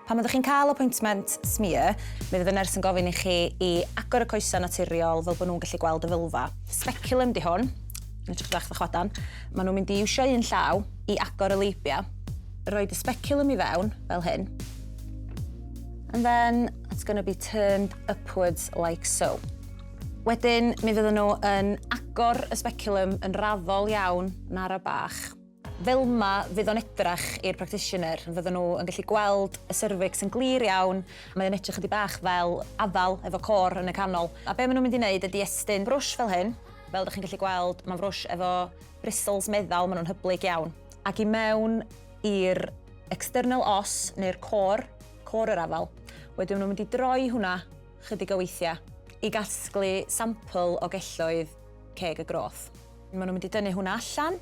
Pan fyddwch chi'n cael appointment smear, mi fydd y nyrs yn gofyn i chi i agor y coesau naturiol fel bod nhw'n gallu gweld y vulva. Speculum di hwn, yn edrych bach fel chwadan. Maen nhw'n mynd i iwsio un llaw i agor y labia, roed y speculum i fewn, fel hyn. And then it's going to be turned upwards like so. Wedyn, mi fydden nhw yn agor y speculum yn raddol iawn, yn ara bach. Fel 'ma fydd o'n edrach i'r practitioner, fydden nhw yn gallu gweld y cervix yn glir iawn, mae o'n edrych chydig bach fel afal efo core yn y canol. A be maen nhw'n mynd i wneud ydy estyn brwsh fel hyn, fel dych chi'n gallu gweld, mae'n frwsh efo bristles meddal, maen nhw'n hyblyg iawn. Ac i mewn i'r external os, neu'r core, core yr afal, wedyn maen nhw'n mynd i droi hwnna chydig o weithiau i gasglu sampl o gelloedd ceg y groth. Maen nhw'n mynd i dynnu hwnna allan,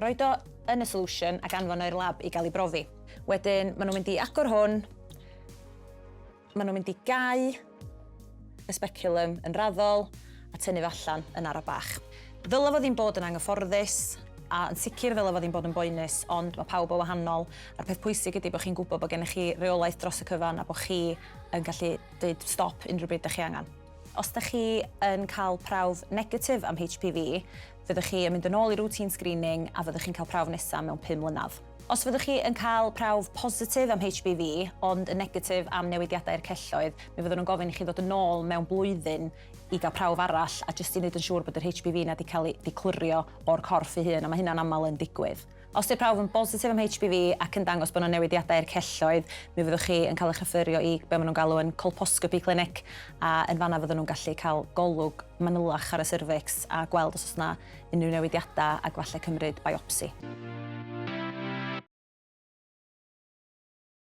roid o yn y solution ac anfon o i'r lab i gael ei brofi. Wedyn, maen nhw'n mynd i agor hwn, maen nhw'n mynd i gau y speculum yn raddol a tynnu fo allan yn ara bach. Ddylai fo ddim bod yn anghyfforddus, a yn sicr ddylai fo ddim bod yn boenus, ond mae pawb o wahanol, a'r peth pwysig ydy bod chi'n gwybod bod gennych chi reolaeth dros y cyfan a bod chi yn gallu deud stop unrhyw bryd dych chi angen. Os dych chi yn cael prawf negatif am HPV, fyddwch chi yn mynd yn ôl i routine screening a fyddwch chi'n cael prawf nesaf mewn 5 mlynedd. Os fyddwch chi yn cael prawf positif am HPV, ond yn negatif am newidiadau i'r celloedd, mi fyddwn nhw'n gofyn i chi ddod yn ôl mewn blwyddyn i gael prawf arall a jyst i wneud yn siŵr bod yr HPV 'na 'di cael ei 'di clirio o'r corff ei hun, a mae hynna'n aml yn digwydd. Os 'di'r prawf yn bositif am HPV ac yn dangos bod 'na newidiadau i'r celloedd, mi fyddwch chi yn cael eich rhyfferio i be maen nhw'n galw yn colposcopy clinic, a yn fan'na fydden nhw'n gallu cael golwg manylach ar y cervix a gweld os oes 'na unrhyw newidiadau ac falle cymryd biopsi.